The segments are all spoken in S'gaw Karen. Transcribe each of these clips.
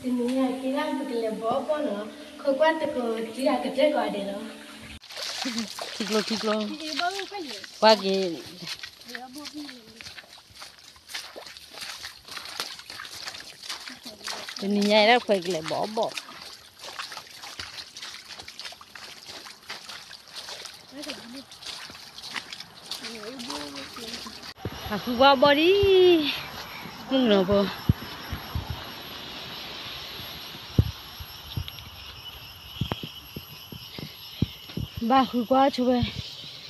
တနံၤညါက့ၤလၢပကလဲၤဘီအဘီၣ်နီၤ, ခိးကွၢ်သကိးတံၢ်အကတၢၢ်ကိးဂၤဒဲးလီၤ. ထံကျိ ထံကျိ, ကွၢ်က့ၤ, တနံၤညါအံၤဒၣ်ပှၤကလဲၤဘီအဘီၣ် ဟးဃုဘီအဘီၣ်ဒံး, မုၣ်ကနီၤဖိ, ဘၣ်ဃုကွၢ်ဆိဝဲ,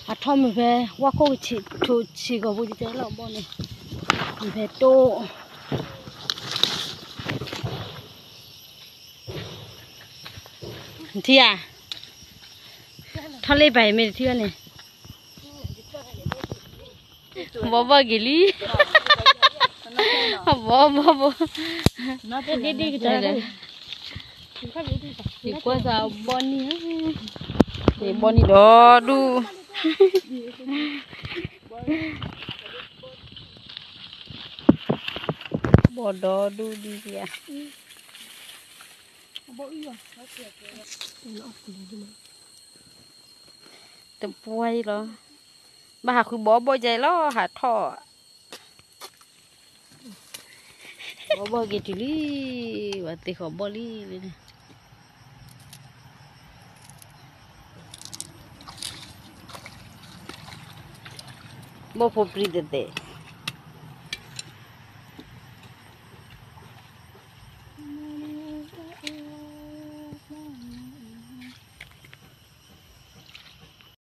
အထီၣ်မုာ်ဖဲ ဝၣ်ခိၣ်ကဆံးထိးဆံးကီးဖိကဲလီၤဘီၣ်န့ၣ်, မ့ၢ်ဖဲတိၣ် နထံၣ်ဧါ, ထီၣ်လ့ပာ်အံၤမ့ၢ်တထံၣ်ဘၣ်န့ၣ်, ဘီဘီၣ်က့ၤလံ, ဘီဘီၣ်ဘီ, ယကွၢ်စၢ်ဘီၣ်နံၣ်, ယဘီၣ်နံၣ်ဒီဒူၣ်, ဘီၣ်ဒီဒူၣ်ဒံးဧါ, တပှၢ်အံၤလီၤ, ဘၣ်ဟးဃုဘီဘီၣ်ယဲလီၤ ဟးထီၣ် ဘီဘီၣ်က့ၤတုၤလံ, ဝဲသ့ၣ်ဃီၤဘီၣ်လံ, ဘီၣ်ဖိပြံတဲတဲ